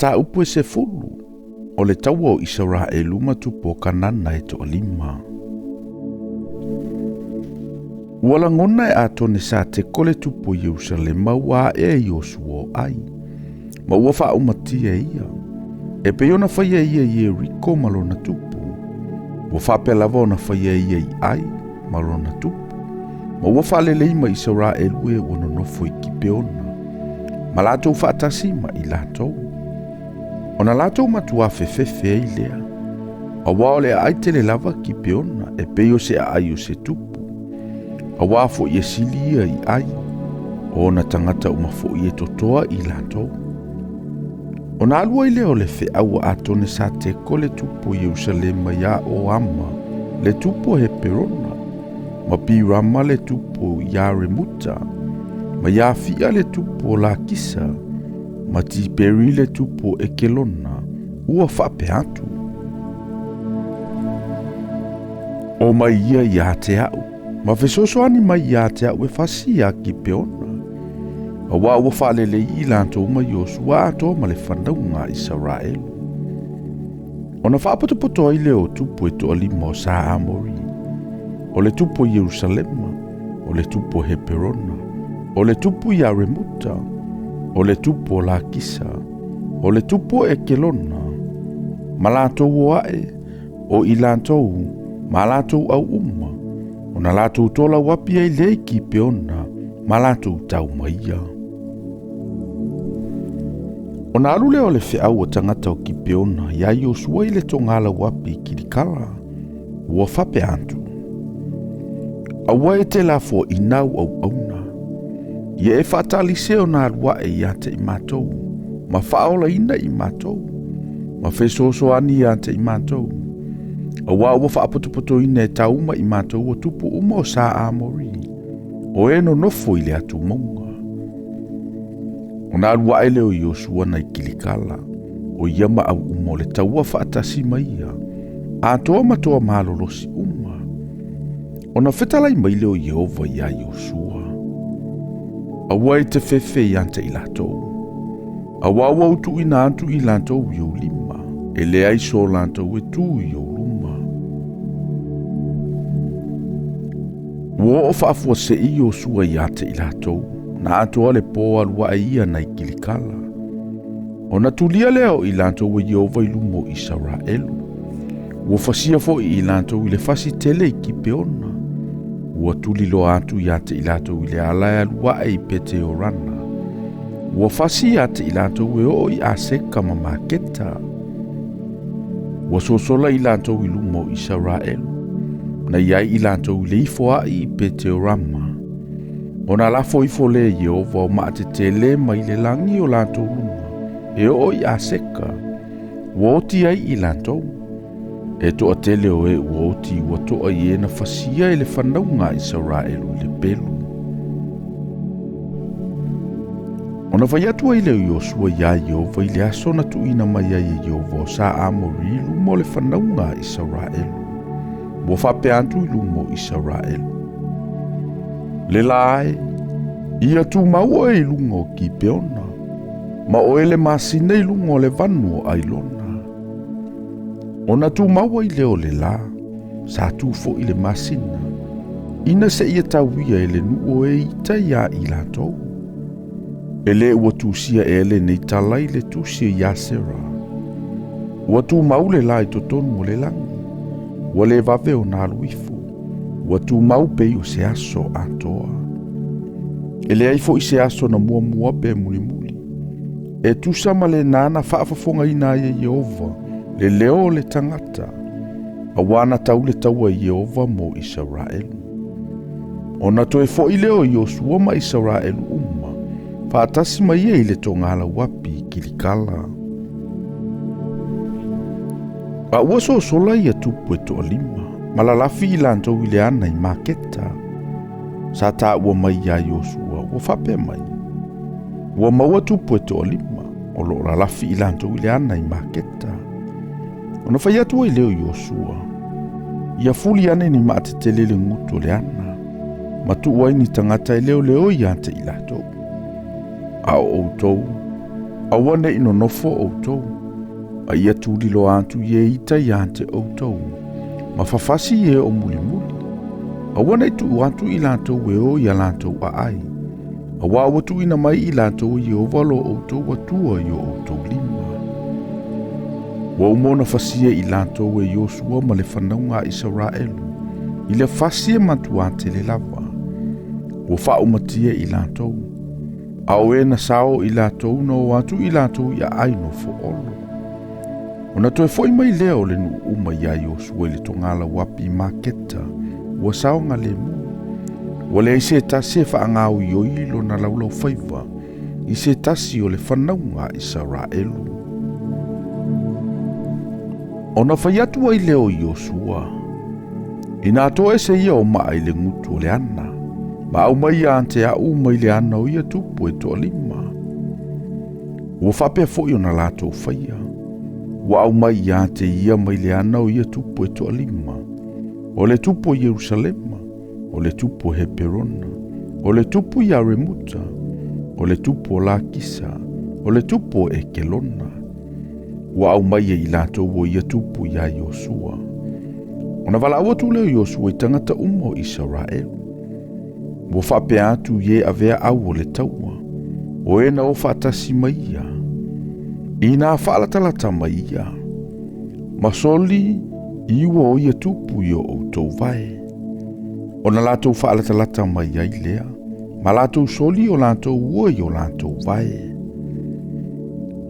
Mataupu e 10, o le taua o Isaraelu ma tupu o Kanana e toalima. Ua lagona e Atone Sateko le tupu o Ierusalema ua ae e Iosua o Ai, ma ua faaumatia e ia, e pei ona faia e ia i Ieriko ma lona tupu, ua faapea lava ona faia e ia i Ai ma lona tupu, ma ua faalelei ma Isaraelu e ua nonofo i Kipeona, ma latou faatasi ma i latou. Ona latou matuā fefefe ai lea, auā o le aai tele lava Kipeona e pei o se aai o se tupu, auā foi e sili ia i Ai, o ona tagata uma foi e totoa i latou. Ona alu ai lea o le feau a Atone Sateko le tupu o Ierusalema iā Oama le tupu o Heperona, ma Pirama le tupu o Iaremuta, ma Iafia le tupu o Lakisa, ma Tiperi le tupu o Ekelona, ua faapea atu. O mai ia ia te au, ma fesoasoani mai ia te au e fasi iā Kipeona, auā ua faalelei i latou ma Iosua atoa ma le fanauga a Isaraelu. Ona faapotopoto ai lea o tupu e toalima o Sa Amori, o le tupu o Ierusalema, o le tupu o Heperona, o le tupu ia Remuta, o le tupu o Lakisa, o le tupu o Ekelona, ma latou o ae, o i latou, ma latou au uma, ona latou tolau api ai lea i Kipeona, ma latou tau ma ia. Ona alu lea o le feau a tagata o Kipeona iā Iosua i le togalauapi i Kilikala, ua faapea atu, Aua e te lafoaina au auauna, ia e faatalise ona alu ae ia te i matou, ma faaolaina i matou, ma fesoasoani ia te i matou, auā ua faapotopotoina e tauma i matou o tupu uma o Sa Amori, o e nonofo i le atumauga. Ona alu ae lea o Iosua nai Kilikala, o ia ma au uma o le taua faatasi ma ia, atoa ma toa malolosi uma. Ona fetalai mai lea o Ieova iā Iosua, Aua e te fefe ia te i latou, auā ua ou tuuina atu i latou i ou lima, e leai so latou e tu i ou luma. Ua oo faafuasei Iosua ia te i latou, na atoa le pō alu ae ia nai Kilikala. Ona tulia lea o i latou e Ieova i luma o Isaraelu. Ua fasia foi i latou i le fasi tele i Kipeona. Ua tuliloa atu ia te i latou i le ala e alu ae i Peteorana. Ua fasi ia te i latou e oo i Aseka ma Maketa. Ua sosola i latou i luma o Isaraelu, na i ai i latou i le ifo aʻi i Peteorama. Ona lafo ifo lea e Ieova o maatetele mai le lagi o latou luga, e oo i Aseka, ua oti ai i latou. E toatele o e ua oti ua toa i e na fasia e le fanauga a Isaraelu i le pelu. Ona fai atu ai lea o Iosua iā Ieova i le aso na tuuina mai ai e Ieova o Sa Amori i luma o le fanauga a Isaraelu. Ua faapea atu i luma o Isaraelu, Le la e, ia tumau oe i luga o Kipeona, ma oe le masina i luga o le vanu o Ailona. Ona tumau ai lea o le lā, sa tu foi le masina, ina seia tauia e le nuu o e ita iā i latou. E le ua tusia ea lenei tala i le tusi a Iasera. Ua tumau le lā i totonu o le lagi, ua le vave ona alu ifo, ua tumau pei o se aso atoa. E leai foi se aso na muamua pe mulimuli. E tusa ma lena na faafofogaina ai e Ieova le leo o le tagata, auā na tau le taua e Ieova mo Isaraelu. Ona toe foi lea o Iosua ma Isaraelu uma, faatasi ma ia i le togalauapi i Kilikala. A ua sosola ia tupu e toalima, ma lalafi i latou i le ana i Maketa. Sa taua mai iā Iosua, ua faapea mai, Ua maua tupu e toalima, o lo o lalafi i latou i le ana i Maketa. Ona fai atu ai lea o Iosua, Ia fuli ane ni maa tetele i le gutu o le ana, ma tuu ai ni tagata e leoleo ia te i latou. A o outou, Aua ne i nonofo outou, a ia tuliloa atu i e ita ia te outou, ma fafasi e o mulimuli. Aua ne i tuu atu i latou e o ia latou aai, auā ua tuuina mai i latou e Ieova lo outou Atua i o outou lima. Ua uma ona fasia i latou e Iosua ma le fanauga a Isaraelu i le fasi e matuā tele lava. Ua faaumatia i latou, a o e na sao i latou na o atu i latou i aai nofoolo. Ona toe foi mai lea o le nuu uma iā Iosua i le togalauapi i Maketa, ua saogalemu. Ua leai se tasi e faagaoioi lona laulaufaiva i se tasi o le fanauga a Isaraelu. Ona fai atu ai lea o Iosua, Inā toese ia o maa i le gutu o le ana, ma aumai ia te a'u mai le ana o ia tupu e toalima. Ua faapea foi ona latou faia, ua aumai ia te ia mai le ana o ia tupu e toalima, o le tupu o Ierusalema, o le tupu o Heperona, o le tupu ia Remuta, o le tupu o Lakisa, o le tupu o Ekelona. Ua aumai e i latou o ia tupu iā Iosua. Ona valaau atu lea o Iosua i tagata uma o Isaraelu. Ua faapea atu i e avea au o le taua, o e na o faatasi mai ia, inā faalatalata mai ia, ma soli i ua o ia tupu i o outou vae. Ona latou faalatalata mai ai lea, ma latou soli o latou ua i o latou vae.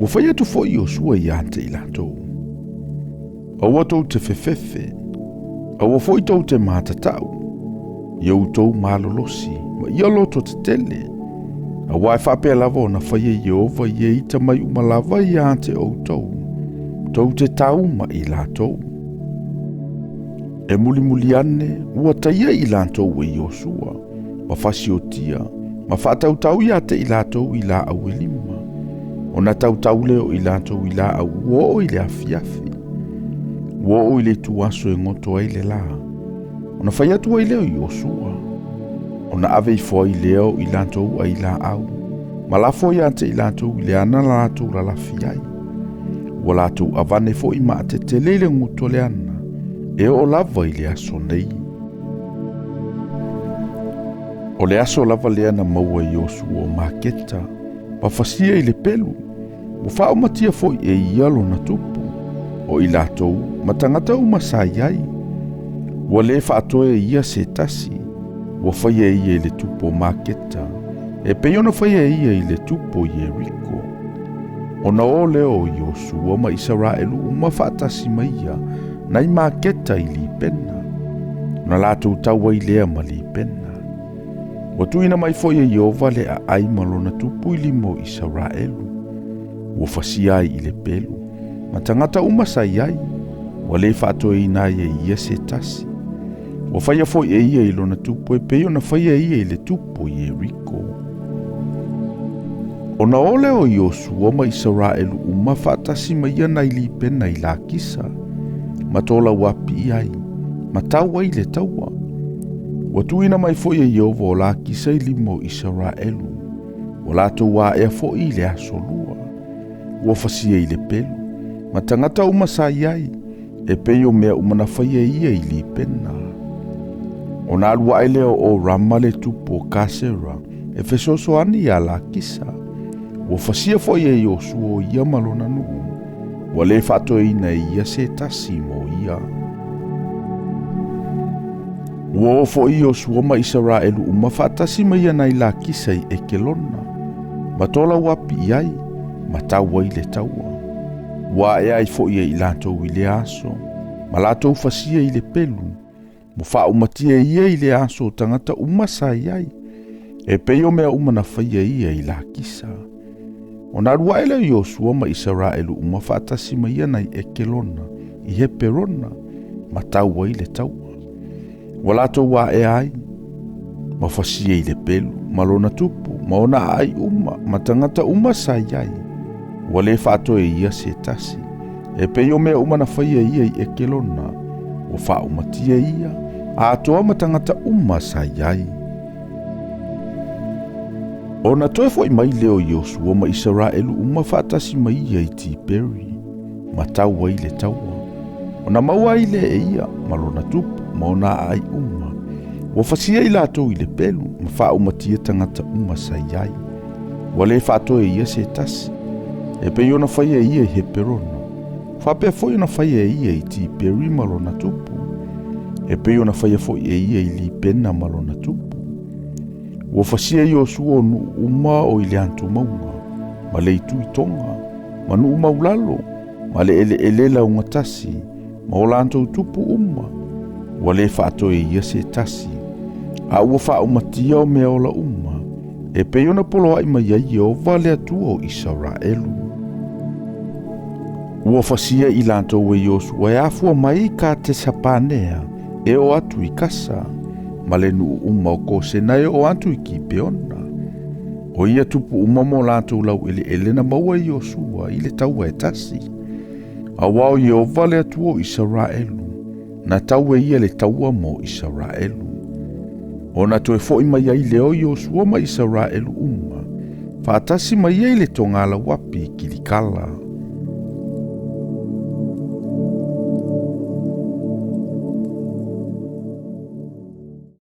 Ua fai atu foi Iosua ia te i latou, Aua tou te fefefe, aua foi tou te matatau, ia outou malolosi, ma ia loto tetele, auā e faapea lava ona faia Ieova i e ita mai uma lava ia te outou, tou te tauma i latou. E mulimuli ane, ua taia i latou e Iosua, ma fasiotia, ma faatautau ia te i latou i laau e lima. Ona tautau lea o i latou i laau ua oo i le afiafi. Ua oo i le ituaso e goto ai le lā. Ona fai atu ai lea o Iosua. Ona ave ifo ai lea o i latou ai laau, ma lafo ia te i latou i le ana latou lalafi ai. Ua latou avane foi maatetele i le gutu o le ana, e oo lava i le aso nei. O le aso lava lea na maua e Iosua o Maketa, ma fasia i le pelu, ua faaumatia foi e ia lona tupu, o i latou ma tagata uma sa i ai. Ua le faatoe e ia se tasi, ua faia e ia i le tupu o Maketa, e pei ona faia e ia i le tupu o Ieriko. Ona o lea o Iosua ma Isaraelu uma faatasi ma ia, nai Maketa i Lipena, ona latou tau ai lea ma Lipena. Ua tuuina mai foi e Ieova le aai ma lona tupu i lima o Isaraelu, ua fasia ai i le pelu, ma tagata uma sa i ai, ua le faatoeina ai e ia se tasi. Ua faia foi e ia i lona tupu e pei ona faia e ia i le tupu o Ieriko. Ona o lea o Iosua ma Isaraelu uma faatasi ma ia nai Lipena i Lakisa, ma tolauapi i ai, ma tau ai le taua. Ua tuuina mai foi e Ieova o Lakisa i lima o Isaraelu, ua latou aea foi i le aso lua. Ua fasia i le pelu, ma tagata uma sa i ai, e pei o mea uma na faia e ia i Lipena. Ona alu ae lea o Orama le tupu o Kasera, e fesoasoani iā Lakisa. Ua fasia foi e Iosua o ia ma lona nuu, ua le faatoeina e ia se tasi mo ia. Ua o foi Iosua ma Isaraelu uma faatasi ma ia nai Lakisa i Ekelona, ma tolauapi i ai, ma tau ai le taua. Ua ae ai foi e i latou i lea aso, ma latou fasia i le pelu, ua faaumatia e ia i lea aso o tagata uma sa i ai, e pei o mea uma na faia ia i Lakisa. Ona alu ae lea o Iosua ma Isaraelu uma faatasi ma ia nai Ekelona i Heperona, ma tau ai le taua. Ua latou aea ai, ma fasia i le pelu, ma lona tupu, ma ona aai uma, ma tagata uma sa i ai, ua le faatoe ia se tasi, e pei o mea uma na faia ia i Ekelona, ua faaumatia ia, atoa ma tagata uma sa i ai. Ona toe fo'i mai lea o Iosua ma Isaraelu uma faatasi ma ia i Tiperi, ma tau ai le taua. Ona maua ai lea e ia ma lona tupu ma ona aai uma. Ua fasia i latou i le pelu ma faaumatia tagata uma sa i ai. Ua le faatoe ia se tasi. E pei ona faia e ia i Heperona. Faapea foi ona faia e ia i Tiperi ma lona tupu. E pei ona faia foi e ia i Lipena ma lona tupu. Ua fasia Iosua o nuu uma o i le antumauga, ma le itu i toga, ma nuu maulalo, ma le eleele laugatasi, ma o latou tupu uma, ua le faatoe ia se tasi, a ua faaumatia o mea ola uma, e pei ona poloai mai ai Ieova le Atua o Isaraelu. Ua fasia i latou e Iosua e afua mai i Katesapanea, e oo atu i Kasa, ma le nuu uma o Kosena e oo atu i Kipeona. O ia tupu uma mo latou laueleele na maua e Iosua i le taua e tasi. Auā o Ieova le Atua o Isaraelu, na tau e ia le taua mo Isaraelu. Ona toe fo'i mai ai lea o Iosua ma Isaraelu uma, faatasi ma ia i le togalauapi i Kilikala.